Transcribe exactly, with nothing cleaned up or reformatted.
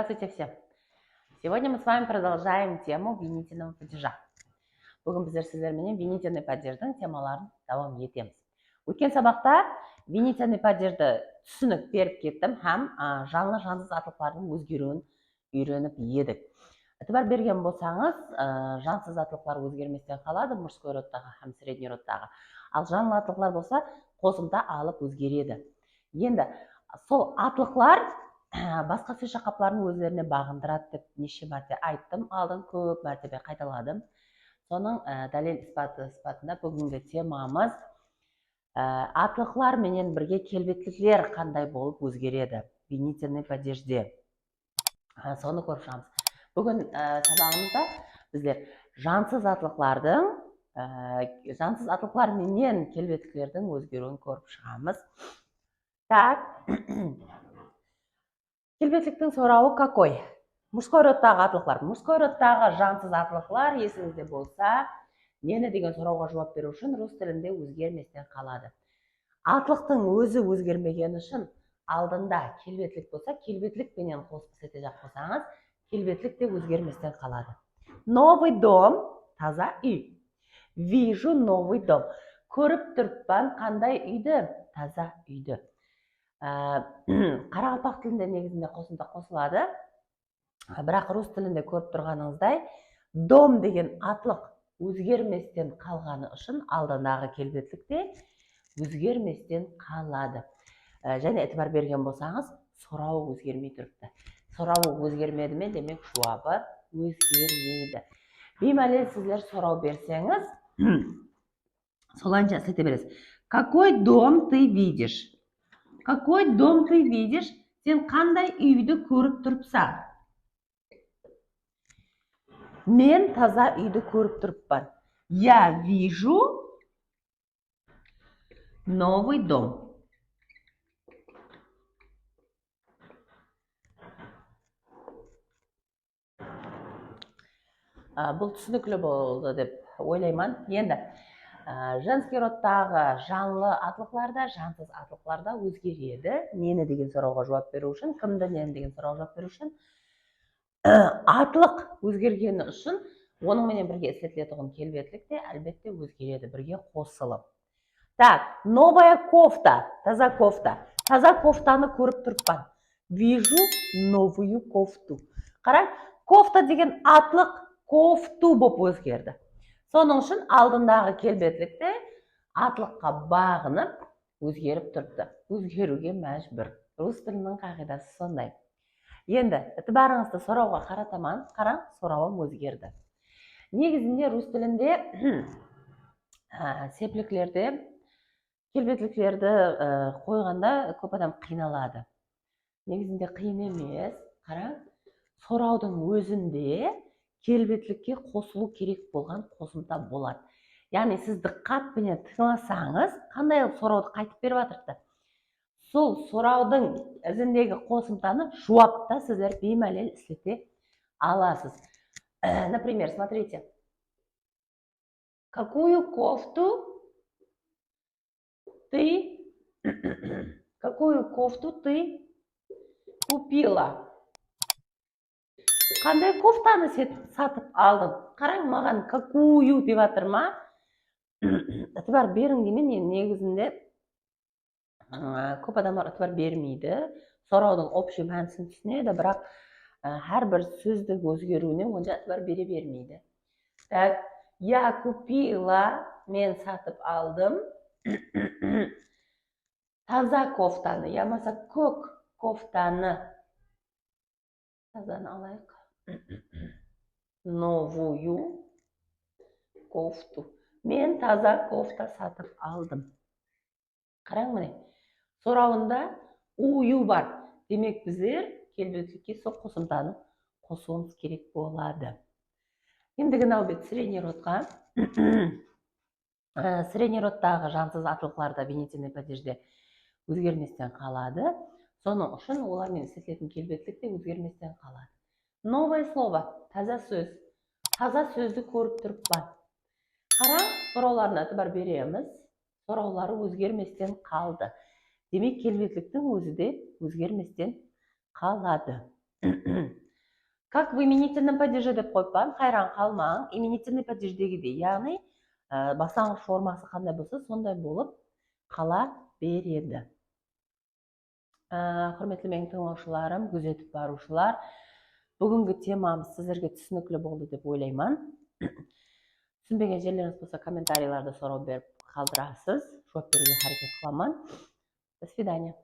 Здравствуйте всем! Сегодня мы с вами продолжаем тему винительного падежа. Búgin bizler sizler menen винительный падеждiń temaların dawam etemiz. Ótken sabaqta винительный падежdi túsinik berip kettim hám, a, janlı jansız atlıqlardıń ózgeriwin úyrenip edik. Itibar bergen bolsańız, a, jansız atlıqlar ózgermesten qaladı, мужской родtaǵı hám средний родtaǵı. Al janlı atlıqlar bolsa qosımta alıp ózgeredi. Endi sol atlıqlar basqa sóz shaqaplarınıń ózlerine baǵındıradı dep neshe márte ayttım, aldın kóp mártebe qaytaladım. Sonıń, e, dálil-ispatı sıpatında búgingi temamız, e, atlıqlar menen birge kelbetlikler qanday bolıp ózgeredi? Винительный падежде. Ha, sonı kórip shıǵamız. Búgin, e, sabaǵımızda bizler jansız atlıqlardıń, e, jansız atlıqlar menen kelbetliklerdiń ózgeriwin kórip shıǵamız. Так. Kelbetliktiń sorawı какой? Мужской родtaǵı atlıqlar. Мужской родtaǵı jansız atlıqlar, esińizde bolsa, neni degen sorawǵa juwap beriw ushın rus tilinde ózgermesten qaladı. Atlıqtıń ózi ózgermegeni ushın aldında kelbetlik bolsa, kelbetlik penen qosıp isletejaq bolsańız, kelbetlik te ózgermesten qaladı. Новый дом, taza úy. Вижу новый дом. Kórip turıppan qanday úydi? Taza úydi. Á, qaraqalpaq tilinde negizinde qosımta qosıladı. Biraq rus tilinde kórip turǵanıńızday, дом degen atlıq ózgermesten qalǵanı ushın aldındaǵı kelbetlik te ózgermesten qaladı. Á, jáne itibar bergen bolsańız, sorawı ózgermey turıptı. Sorawı ózgermedi me, demek, juwabı ózgermeydi. Biymálel sizler soraw berseńiz, solayınsha islete beresiz. Какой дом ты видишь? Какой дом ты видишь? Sen qanday úydi kórip turıpsań? Men taza úydi kórip turıppan. Я вижу новый дом. Á, bul túsinikli boldı dep oylayman. Endi, á, женский родtaǵı janlı atlıqlar da, jansız atlıqlar da ózgeredi. Neni degen sorawǵa juwap beriw ushın, kimdi, neni degen sorawǵa juwap beriw ushın atlıq ózgergeni ushın onıń menen birge isletiletuǵın kelbetlik te, álbette, ózgeredi, birge qosılıp. Так, новая кофта, taza kofta. Taza koftanı kórip turıppan. Вижу новую кофту. Qarań, kofta degen atlıq koftu bolıp ózgerdi. Sonıń ushın aldındaǵı kelbetlik te atlıqqa baǵınıp ózgerip turıptı. Ózgeriwge májbúr. Rus tiliniń qaǵıydası sonday. Endi itibarıńızdı sorawǵa qarataman. Qarań, sorawım ózgerdi. Negizinde rus tilinde, á, sepliklerde kelbetliklerdi, e, qoyǵanda kóp adam qıynaladı. Negizinde qıyın emes. Qarań, sorawdıń ózinde kelbetlikke qosılıw kerek bolǵan qosımta boladı. Yaǵnıy siz dıqqat penen tıńlasańız, qanday qılıp sorawdı qaytıp berip atırıptı. Sol sorawdıń izindegi qosımtanı juwapta sizler biymálel islete alasız. Например, смотрите. Какую кофту ты, какую кофту ты купила? Qanday koftanı sen satıp aldıń? Qarań, maǵan какую dep atır ma? Itibar beriń deymen, endi negizinde, ı, kóp adamlar itibar bermeydi. Sorawdıń общий mánisin túsinedi, biraq, ı, hár bir sózdiń ózgeriwine onca itibar bere bermeydi. Так, я купила, men satıp aldım. Taza koftanı yamasa kók koftanı. Tazanı alayıq. Новую кофту. Men taza kofta satıp aldım. Qarań, mine, sorawında ую bar. Demek, bizler kelbetlikke sol qosımtanı qosıwımız kerek boladı. Endigi náwbet средний родqa. Á, средний родtaǵı jansız atlıqlar da винительный падежde ózgermesten qaladı. Sonıń ushın olar menen isletiletin kelbetlik te ózgermesten qaladı. Новое слово, taza sóz. Taza sózdi kórip turıppan. Qarań, sorawlarına itibar beremiz. Sorawları ózgermesten qaldı. Demek, kelbetliktiń ózi de ózgermesten qaladı. Как в именительном падеже dep qoyıppan, hayran qalmań. Именительный падеждегidey, yaǵnıy, á, baslanǵısh forması qanday bolsa, sonday bolıp qala beredi. Á, húrmetli meniń tıńlawshılarım, gúzetip barıwshılar, búgingi temamız sizlerge túsinikli boldı dep oylayman. Túsinbegen jerlerińiz bolsa, kommentariylarda soraw berip qaldırasız. Juwap beriwge háreket qılaman. До свидания.